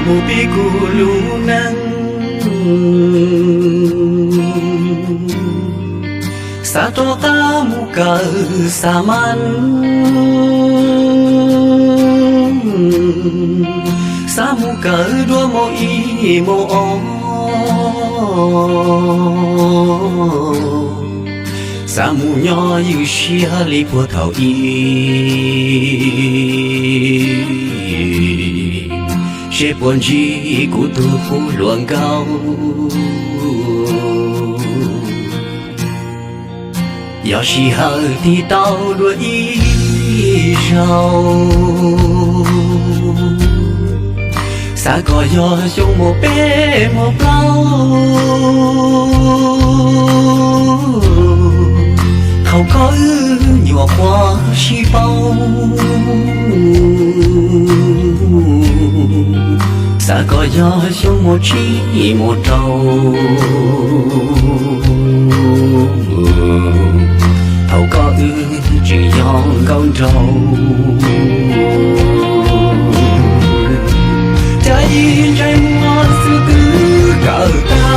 Mus pib kuv lub neej, xav rov qab mus kawm xab mas, xav mus kawm dua hmo ib hmo ob, xav mus nyob ywj siab li puag thaum ub, seb puas ntsib kuv tus qub hluas nkauj. Yog sij hawm tig tau dua ib zaug, xav kom yog xyoo hmo peb hmo plaub, thaum koj wb nyuam qhuav sib paub. Xav kom yog xyoo hmo tsib hmo rau, thaum koj wb tseem yog nkauj nraug. Cas ib ntsais muag xwb twb kawm tag,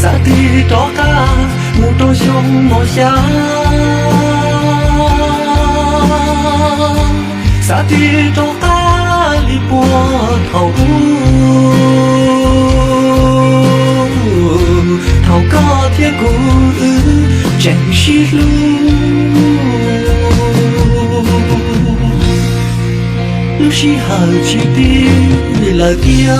xav tig rov qab mus rau xyoo hmo xya, xav tig rov qab li puag thaum ub, thaum koj thiab kuv wb tseem sib hlub. Lub sij hawm tsis tig lawm tiag,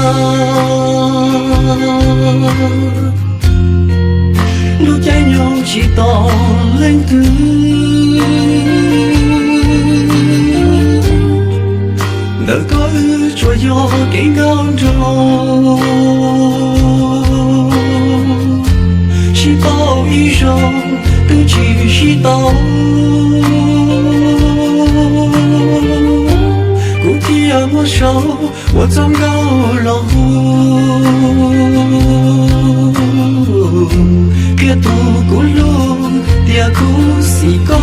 lub caij nyoog tsis tos leej twg. Ntawm koj wb tsuas yog kev nkauj nraug, sib paub ib zaug twb tsis sib tau. Kuv thiaj muab sau ua txoj nkauj los hu qhia tus kuv hlub tias kuv xim koj.